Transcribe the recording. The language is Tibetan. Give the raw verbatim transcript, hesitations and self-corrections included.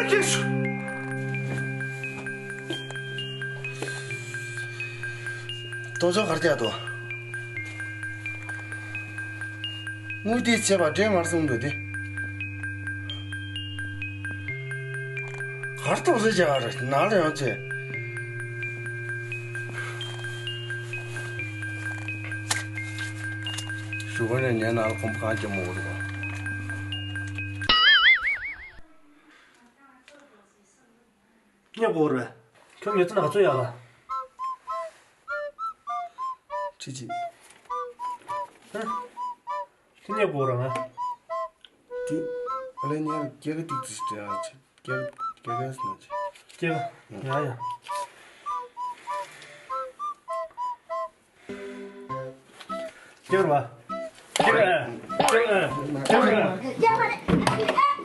ཀྱེ་ཤུ། ལྟོ་ཅོག་གར་རྒྱག་ཏོ། དངུལ་དེ་བྱས་པ་འདྲེ་མར་སོང་འདུག་དེ། གར་ལྟོ་ཟེར་བྱ་བ་རེད་ནང་ལ་ཡོང་ཚེ། ཞུ་བ་ནས་ཉན་ན་ཁོང་གང་སྐྱོ་མོ་འོ་རུ། སྙོབ་དགོས་རེད། ཁྱོད་ཉོ་ཚོད་ན་ག་ཚོད་ཡག་ལ། ཁྲི་གཅིག་ཧ། ཁྲི་སྙོབ་དགོས་རེད་ང་། དེ། ཨ་ལས་ཉར་སྐྱེ་ག་ཏིག་ཏིག་ཞིག་སྤྲད་ཨ་ཆེ། སྐྱེ་སྐྱེ་ག་སྣ་ཆེ། སྐྱེ་ག་ཡ་ཡ། སྐྱེ་ག་ར། སྐྱེ་ག་ཨ། སྐྱེ་ག་ཨ། སྐྱེ་ག་ཨ།